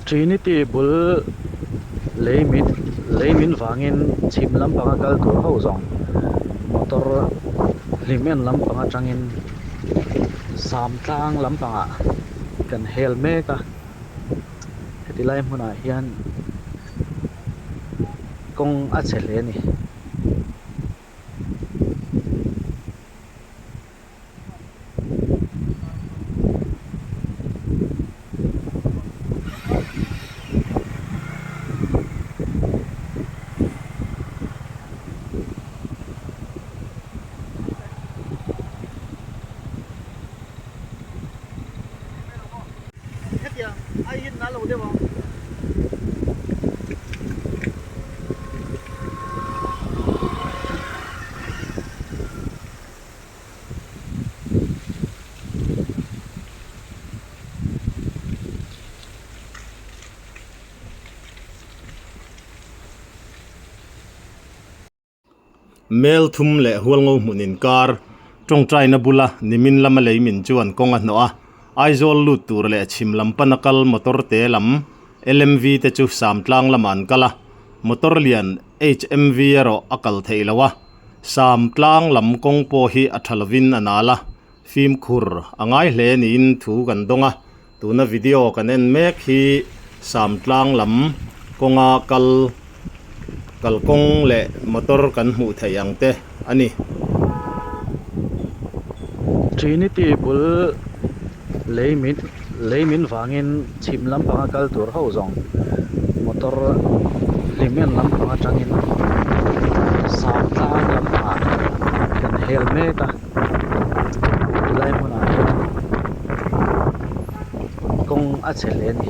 Trinity bul lei min lei min vangin chhim lampanga kal tur ho zawng motor hlim en lampang atangin zam tlang lampangah kan hel mek a heti lai hmunah hian kawng a chhe hle a ni. Hetiang ai hian na lo deuh ang. Mel thum leh hualngo hmun inkar tawngtaina bula nimin lama lei min chuan kawng a hnawh a, Aizawl lut tur leh chhim lam pana kal motor te lam LMV te chu Samtlang lamah an kal a, motor lian HMV erawh a kal theih lo a. Samtlang lam kawng pawh hi a tha lovin a nal a, fimkhur a ngai hle niin thu kan dawng a, tuna video kan en mek hi Samtlang lam kawnga kal kalkawng leh motor kan hmuh theih ang te a ni. Trinity bul lei min lei min vangin chhim lampanga kal tur ho zawng motor hlimen lampang atangin sam tlang lampangah kan hel mek a tilai hmunah hian kawng a chhe hle a ni.